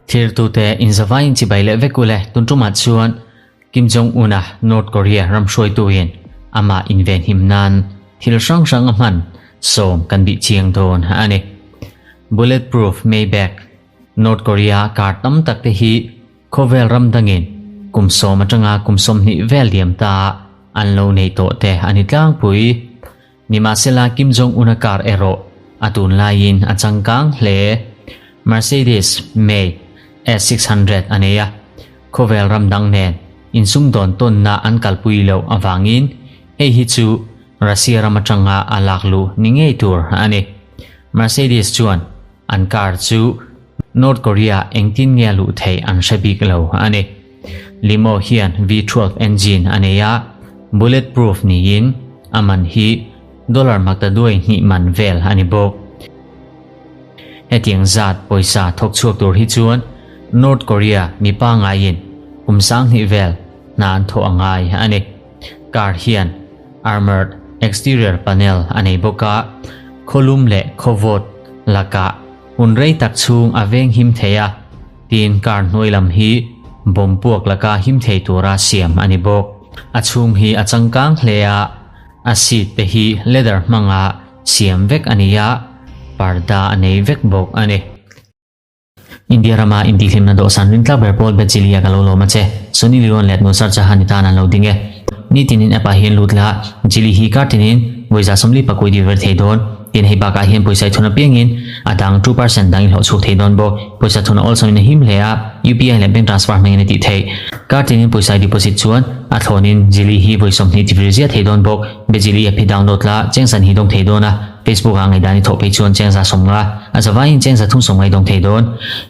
Thirtute inzavaiin chibai leh vek ule tun tumah chuan Kim Jong-un-a North Korea ram hruaituin amah invenhim nan thil hrang hrang a hman sawm kan bih chiang dawn a ni. Bulletproof Maybach North Korea car tam tak te hi khawvel ram dangin kum sawm atanga kum 20 vel liam ta an lo nei tawh te a ni tlangpui. Nimahsela Kim Jong-un-a car erawh a tunlaiin a changkang hle. Mercedes May S600 a nei a, khawvel ram dang nen insumdawn tawnna an kalpui loh avangin hei hi chu Russia ram atanga a lak luh ni ngei tur a ni. Mercedes chuan an car chu North Korea engtin nge a luh theih an hre bik lo a ni. Limo hian V12 engine a nei a, bulletproof niin a man hi dollar maktaduai hnih man vel a ni bawk. Hetiang zat pawisa thawk chhuak tur hi chuan North Korea mi pangaiin kum 2000 vel hna an thawh a ngai a ni. Car hian armored exterior panel a nei bawk a, khawlum leh khawvawt lakah hun rei tak chhung a veng him thei a, tin car hnuai lam hi bomb puak laka him thei tura siam a ni bawk. A chhung hi a changkang hle a, a seat te hi leather hmanga siam vek a ni a, parda a nei vek bawk a ni. India rama intihhlimna dawhsan rintlak ber pawl Bejili-a ka lo lawm a che. Sunny Leone leh Nusrat Jahan i tan an lo ding e. Nitinin app ah hian lut la, Jili hi kar tinin vawiza 40 pakui deliver thei dawn. Tin hei bakah hian pawisa i thun apiangin a dang 2% dang i hlawh chhuak thei dawn bawk. Pawisa thun a awlsawmin a him hle a, UPI leh bank transfer hmangin a tih theih. Kar tinin pawisa i deposit chuan a thlawnin Jili hi vawi 20 deliver ziah thei dawn bawk. Bejili app hi download la, chengsan hi dawng thei dawn a. Facebook ah ngaihdan i thawh phei chuan chengza 50, a zavaiin chengza 30 dawng thei dawn.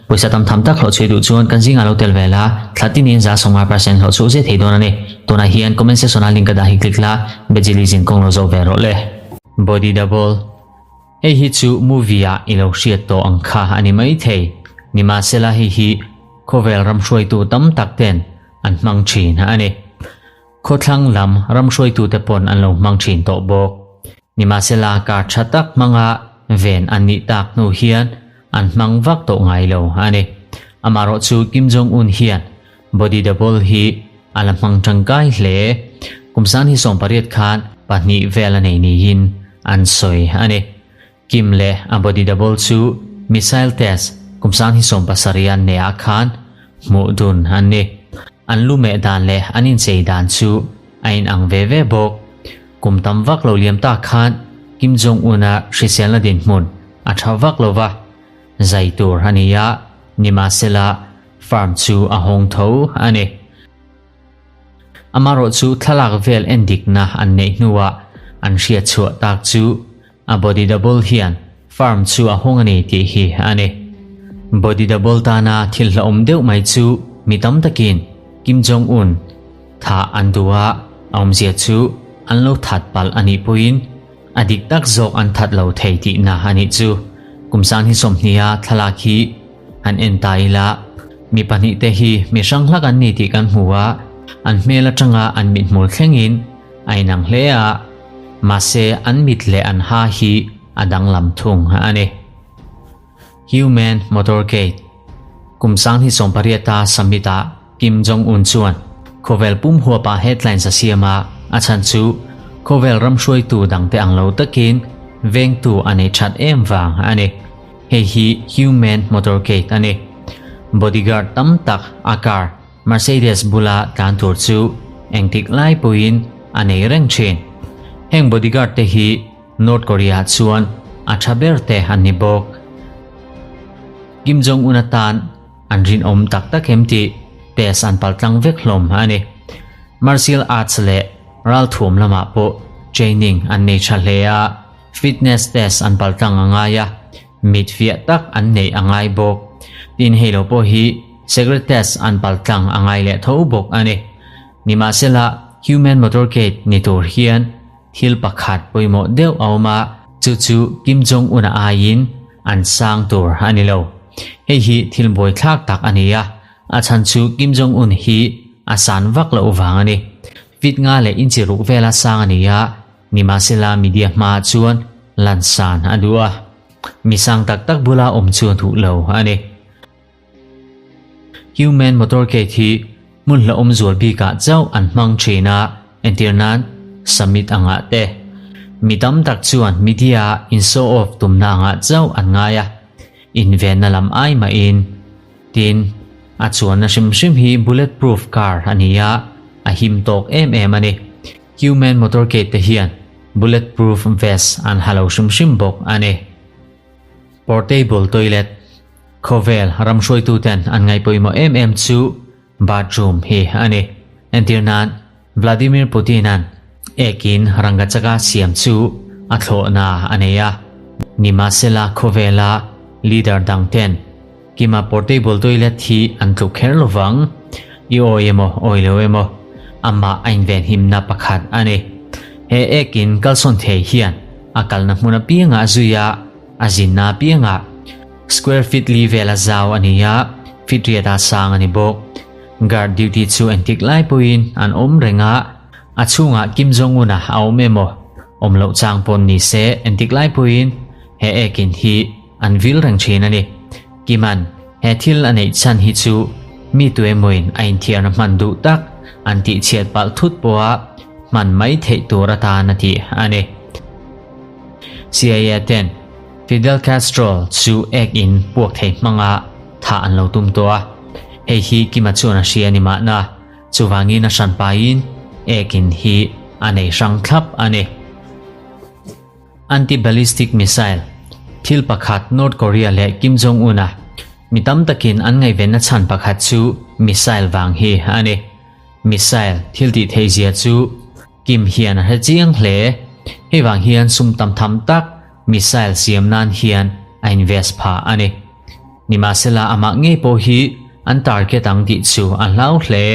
Pawisa tam tham tak hlawh chhui duh chuan kan zingah lo tel ve la, thla tinin 50% hlawh chhuh zia thei dawn a ni. Tunah hian comment section ah link ka dah hi click la, Bejili zin kawng lo zawh ve rawh le. Body double, Hei hi chu movie ah i lo hriat tawh ang kha a ni mai thei. Nimahsela hei hi khawvel ram hruaitu tam tak ten an hmang thin a ni. Khawthlang lam ram hruaitute pawn an lo hmang thin tawh bawk. Nimahsela kar tha tak hmanga ven an nih tak hnu hian an hmang vak tawh ngai lo a ni. Amaherawh chu Kim Jong Un hian body double hi a la hmang tangkai hle. Kum 2008 khan pahnih vel a nei niin an sawi a ni. Kim leh a body double chu missile test kum 2007 an neihah khan hmuh dun an ni. An lu meh dan leh an inchei dan chu a inang ve ve bawk. Kum tam vak lo liam tak khan Kim Jong-un-a hriselna dinhmun a tha vak lo va, zai tur a ni a, nimahsela farm chu a hawng tho a ni. Amaherawh chu thlalak vel endikna an neih hnuah an hriat chhuah tak chu a body double hian farm chu a hawng a ni tih hi a ni. Body double tana thil hlauhawm deuh mai chu mi tam takin Kim Jong-un thah an duh a, a awmzia chu an lo that palh a nih pawhin a dik tak zawk an that lo thei tihna a nih chu. Kum 2020-a thlalak hi han en ta ila, mi pahnih te hi mi hrang hlak an ni tih kan hmu a, an hmel atanga an mithmul thlengin a inang hle a, mahse an mit leh an ha hi a danglam thung a ni. Human Motorcade Kum 2018-a summit-ah Kim Jong-un chuan khawvel pum huapah headlines a siam a, a chhan chu khawvel ram hruaitu dangte ang lo takin vengtu a nei that em vang a ni. Hei hi Human Motorcade a ni. Bodyguard tam tak a car Mercedes bula tlan tur chu engtik lai pawhin a nei reng thin. Heng bodyguard te hi North Korea chuan a tha ber te an ni bawk. Kim Jong-un atan an rinawm tak tak em tih test an paltlang vek hlawm a ni. Martial arts leh ralthuam lamah pawh training an nei tha hle a, fitness test an paltlang a ngai a, mit fiah tak an neih a ngai bawk. Tin hei lo pawh hi secret test an paltlang a ngai leh tho bawk a ni. Nimahsela human motorcade ni tur hian thil pakhat pawimawh deuh a awm a, chu chu Kim Jong-un-a aiin an sang tur a ni lo. Hei hi thil buaithlak tak a ni a, a chhan chu Kim Jong-un hi a san vak loh vang a ni. Feet nga leh inchi ruk vela sang a ni a, nimahsela media hmaah chuan lan san a duh a. Mi sang tak tak bula awm chu a duh lo a ni. Human motorcade hi hmun hlauhawm zual bikah chauh an hmang thin a, entir nan summit angah te. Mi tam tak chuan media in show off tumna angah chauh an ngai a, invenna lam ai mahin. Tin, a chuanna hrim hrim hi bullet proof car a ni a, a him tawk em em a ni. Human motorcade te hian bullet proof vest an ha lo hrim hrim bawk a ni. Portable toilet, Khawvel ram hruaituten an ngaihpawimawh em em chu bathroom hi a ni. Entir nan, Vladimir Putin-a'n ekin rangka chaka siam chu a thlawhna a nei a. Nimahsela khawvela leader dangten kima portable toilet hi an tluk kher lovang. I awi emaw awi lo emaw amah a invenhimna pakhat a ni. He ekin kalsawn thei hian a kalna hmun apiangah a zui a, a zinna apiangah square feet li vela zau a ni a, feet riat a sang a ni bawk. Guard duty chu engtik lai pawhin an awm reng a, a chhungah Kim Jong-un a a awm emaw awm loh chang pawn ni se engtik lai pawhin he ekin hi an vil reng thin a ni. Kima'n he thil a neih chhan hi chu mi tuemawin a inthiarna hman duh tak an tihchhiat palh thut pawha hman mai theih tur atan a tih a ni. CIA ten Fidel Castro chu ek in puak thei hmanga thah an lo tum tawh a, hei hi Kima chuan a hria a ni mahna, chuvangin a hran pahin ek in hi a nei hrang thlap a ni. Anti-ballistic missile thil pakhat North Korea leh Kim Jong-un a mi tam takin an ngaihvenna chhan pakhat chu missile vang hi a ni. Missile thil tih theih zia chu Kim hian a hre chiang hle. Hei vang hian sum tam tham tak missile siam nan hian a invest phah a ni. Nimahsela amah ngei pawh hi an target ang tih chu a hlau hle.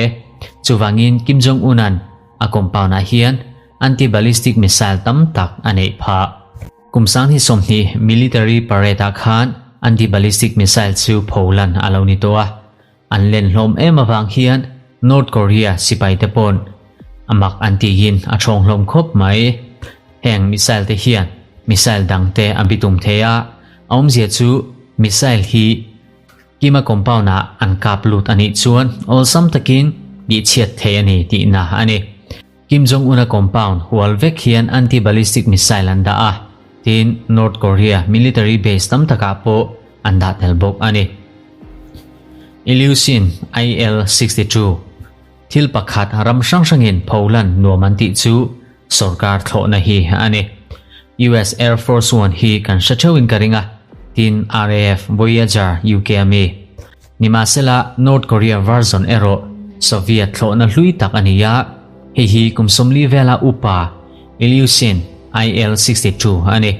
Chuvangin Kim Jong-un-a'n a compound-ah hian anti-ballistic missile tam tak a neih phah. Kum 2020 military parade-ah khan anti-ballistic missile chu pholan a lo ni tawh a. An len hlawm em avang hian North Korea sipaite pawn a mak an tiin a thawng hlawm khawp mai. Heng missile te hian missile dang te a bitum thei a, a awmzia chu missile hi Kima compound ah an kap lut a nih chuan awlsam takin tihchhiat thei a ni tihna a ni. Kim Jong-un-a compound hual vek hian anti-ballistic missile an dah a, tin North Korea military base tam takah pawh an dah tel bawk a ni. Ilyushin IL-62 thil pakhat ram hrang hrangin pholan nuam an tih chu sorkar thlawhna hi a ni. US Air Force One hi kan hre theuhin ka ring a, tin RAF Voyager UK a mi. Nimahsela, North Korea version erawh Soviet thlawhna hlui tak a ni a, hei hi kum 40 vela upa Ilyushin IL-62 a ni.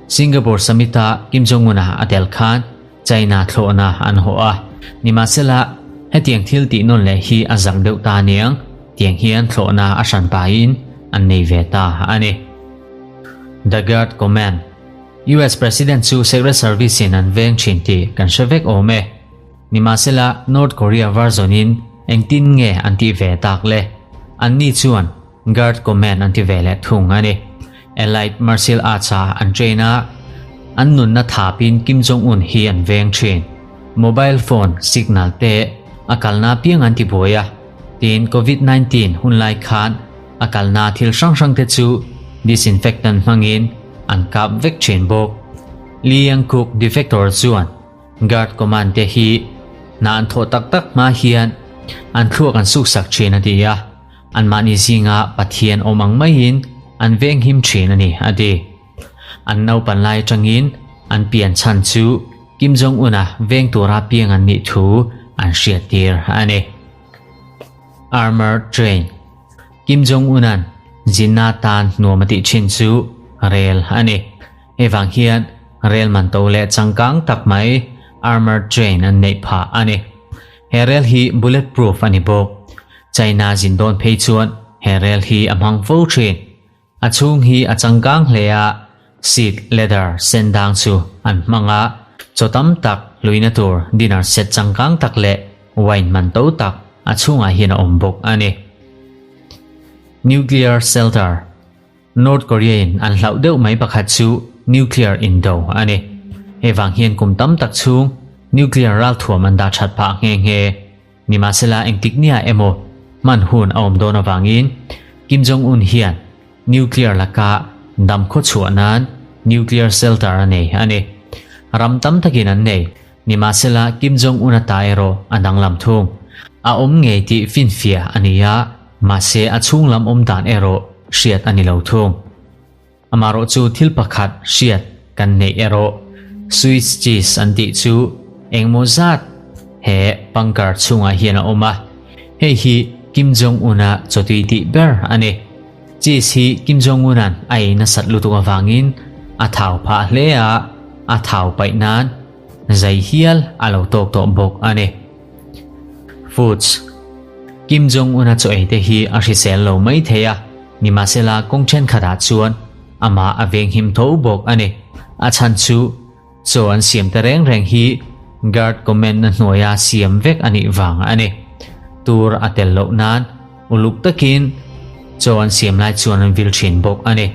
Singapore Summit-a Kim Jong-un-a a tel khan China thlawhna an hawh a. Nimahsela, hetiang thil tih nawn leh hi a zak deuh ta aniang, tiang hian thlawhna a hran pahin an nei ve ta a ni. The Guard Command. US President chu Secret Service in an veng thin tih kan hre vek awm e. Nimahsela, North Korea version in engtin nge an tih ve tak le? Anni chuan Guard Command an ti ve leh thung a ni. Allied Martial Arts ah an train a, an nunna thapin Kim Jong-un hi an veng thin. Mobile phone signal te a kalna apiang an ti buai a, tin Covid 19 hunlai khan a kalna thil hrang hrang te chu disinfectant hmangin an kap vek thin bawk. Lee Yang-kook defector chuan guard command te hi hna an thawh tak tak hma hian an thluak an suksak thin a ti a, anmahni zinga Pathian awm ang maiin an venghim thin a ni a ti. An naupan lai atangin an pian chhan chu Kim Jong-un-a veng tura piang an nih thu an hriattir a ni. Armored Train Kim Jong-un-a'n zinna tan nuam a tih thin chu rel a ni. Hei vang hian rel man to leh changkang tak mai armored train an neih phah a ni. He rel hi bullet proof a ni bawk. China zin dawn phei chuan he rel hi a hmang fo thin. A chhung hi a changkang hle a, seat leather sen dang chu an hmang a, chaw tam tak hluina tur dinner set changkang tak leh wine man to tak a chhungah hian a awm bawk a ni. Nuclear Shelter, North Korea in an hlauh deuh mai pakhat chu nuclear indo a ni. Hei vang hian kum tam tak chhung nuclear ralthuam an dah that phah nghe nghe. Nimahsela engtik nia emaw hman hun a awm dawn avangin Kim Jong Un hian nuclear laka dam khaw chhuah nan nuclear shelter a nei a ni. Ram tam takin an nei. Nimahsela Kim Jong Un a ta erawh a danglam thung. A awm ngei tih finfiah a ni a, mahse a chhung lam awm dan erawh hriat a ni lo thung. Amarawh chu thil pakhat hriat kan neih erawh Swiss cheese an tih chu engmaw zat he bunker chhungah hian a awm a, hei hi Kim Jong Un-a chawtui tih ber a ni. Cheese hi Kim Jong Un-a'n a ei nasat lutuk avangin a thau phah hle a, a thau paih nan zai hial a lo tawk tawh bawk a ni. Foods Kim Jong Un-a chaw ei te hi a hrisel lo mai thei a, nimahsela kawng thenkhatah chuan amah a venghim tho bawk a ni. A chhan chu chaw an siam ta reng reng hi guard comment na hnuaia siam vek a nih vang a ni. Tur a tel loh nan uluk takin chaw an siam lai chuan an vil thin bawk a ni.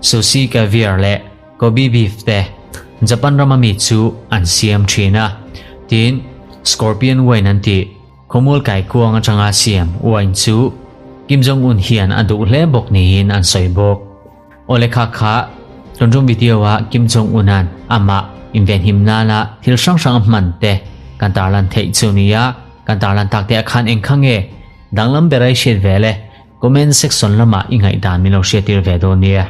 Sushi caviar leh Kobe beef te Japan rama mi chu an siam thin a, tin Scorpion wine an tih khawmual kaikuang atanga siam wine chu Kim Jong Un hian a duh hle bawk niin an sawi bawk. Awle kha kha tuntum video ah Kim Jong Un an amah invenhim nana thil hrang hrang a hman te kan tarlan theih chu nia, kan tarlan tak te ah khan eng kha nge danglam ber a i hriat ve le? Comment section lamah i ngaihdan min lo hriattir ve dawn nia.